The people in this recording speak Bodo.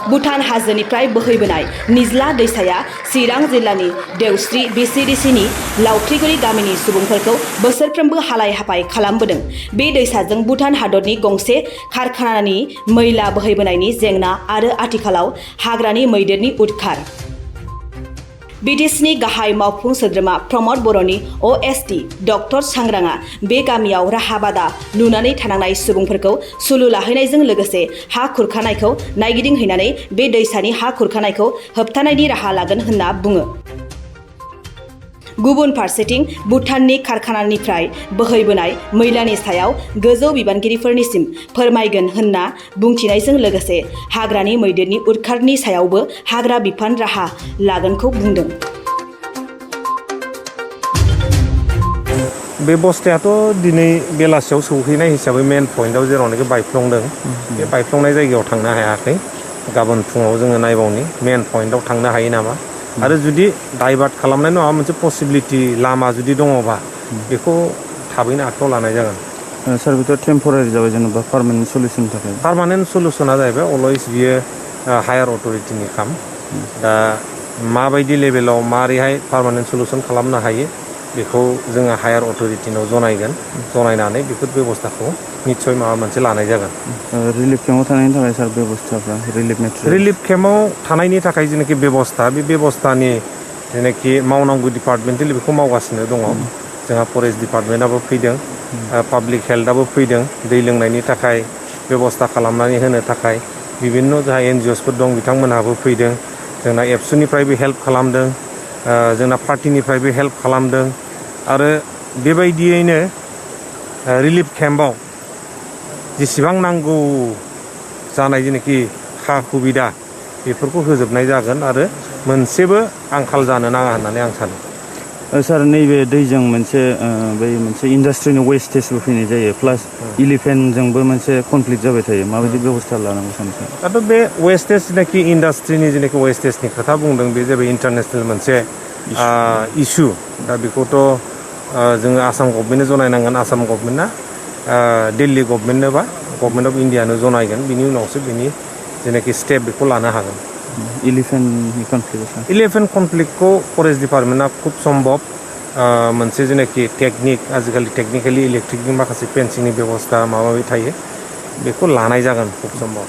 भुटान हाजोनिफ्राय बोहैबोनाय निज्ला दैसाया चिरां जिल्लानि देवस्रि बिसिडिसिनि लावख्रिगुरि गामिनि सुबुंफोरखौ बोसोरफ्रोमबो हालाय हाफाय खालामबोदों। बे दैसाजों भुटान हादरनि गंसे कारखानानि मैला बोहैबोनायनि जेंना आरो आथिखालाव हाग्रानि मैदेरनि उदखार। बिटिसिनि गाहाय मावफुं सोद्रोमा प्रमद बर'नि अएसडि डक्टर सांग्रांआ बे गामियाव राहा बादा लुनानै थानांनाय सुबुंफोरखौ सुलु लाहैनायजों लोगोसे हा खुरखानायखौ नायगिदिंहैनानै बे दैसानि हा खुरखानायखौ होबथानायनि राहा लागोन होनना बुङो। गुबुन फारसेथिं भुटाननि कारखानानिफ्राय बोहैबोनाय मैलानि सायाव गोजौ बिबानगिरिफोरनिसिम फोरमायगोन होनना बुंथिनायजों लोगोसे हाग्रानि मैदेरनि उदखारनि सायावबो हाग्रा बिफान राहा लागोनखौ बुंदों। बे बस्थायाथ' दिनै बेलासियाव सौहैनाय हिसाबै मेन पइन्टआव जेरावनाखि बायफ्लंदों बे बायफ्लंनाय जायगायाव थांनो हायाखै। गाबोन फुङाव जोङो नायबावनि मेन पइन्टआव थांनो हायो नामा आरो जुदि डाइभार्ट खालामनाय माबा मोनसे पसिबिलिटि लामा जुदि दङबा बेखौ थाबैनो आखायाव लानाय जागोन। सार बेथ' टेम्परारि जाबाय जेनेबा पार्मानेन्ट सलिउसननि थाखाय। पार्मानेन्ट सलिउसना जाहैबाय अलवेज बियो हायार अथरिटिनि खाम। दा माबायदि लेभेलाव मारैहाय पार्मानेन्ट सलिउसन खालामनो हायो बेखौ जोङो हायार अथरिटिनाव जनायगोन। जनायनानै बेफोर बेबस्थाखौ निस्सय माबा मोनसे लानाय जागोन। रिलिफ केम्पआव थानायनि थाखाय सार बेबस्थाफ्रा रिलिफ केम्पआव थानायनि थाखाय जेनाखि बेबस्था बे बेबस्थानि जेनाखि मावनांगौ डिपार्टमेन्टेलि बेखौ मावगासिनो दङ। जोंहा फरेस्ट डिपार्टमेन्टआबो फैदों, पाब्लिक हेल्थआबो फैदों दै लोंनायनि थाखाय बेबस्था खालामनानै होनो थाखाय बिभिन्न' जाहा एनजिअसफोर दं बिथांमोनहाबो फैदों। जोंना एबसुनिफ्रायबो हेल्प खालामदों, जोंना पार्टिनिफ्रायबो हेल्प खालामदों आरो बेबायदियैनो रिलिफ केम्पआव जेसेबां नांगौ जानाय जेनाखि खा सुबिदा बेफोरखौ होजोबनाय जागोन आरो मोनसेबो आंखाल जानो नाङा होननानै आं सानो। सार नैबे दैजों मोनसे इन्डास्ट्रिनि वेस्टेजबो फैनाय जायो, प्लास इलिफेन्टजोंबो मोनसे कनफ्लिक्ट जाबाय थायो। माबायदि बेबस्था लानांगौ सानो सार? दाथ' बे वेस्टेज जेनाखि इन्डास्ट्रिनि जेनाखि वेस्टेजनि खोथा बुंदों बे जाबाय इन्टारनेसनेल मोनसे इस्यु। दा बेखौथ' जोङो आसाम गभमेन्टनो जनायनांगोन। आसाम गभमेन्टआ दिल्ली गभमेन्टनो बा गभमेन्ट अफ इन्डियानो जनायगोन। बिनि उनावसो बिनि जेनाखि स्टेप बेखौ लानो हागोन। इलिफेन्ट कनफ्लिक्टखौ फरेस्ट डिपार्टमेन्टआ खुब सम्भब मोनसे जेनाखि टेकनिक आजिखालि टेकनिकेलि इलेक्ट्रिकनि माखासे फेन्सिंनि बेबस्था माबा माबि थायो बेखौ लानाय जागोन खुब सम्भब।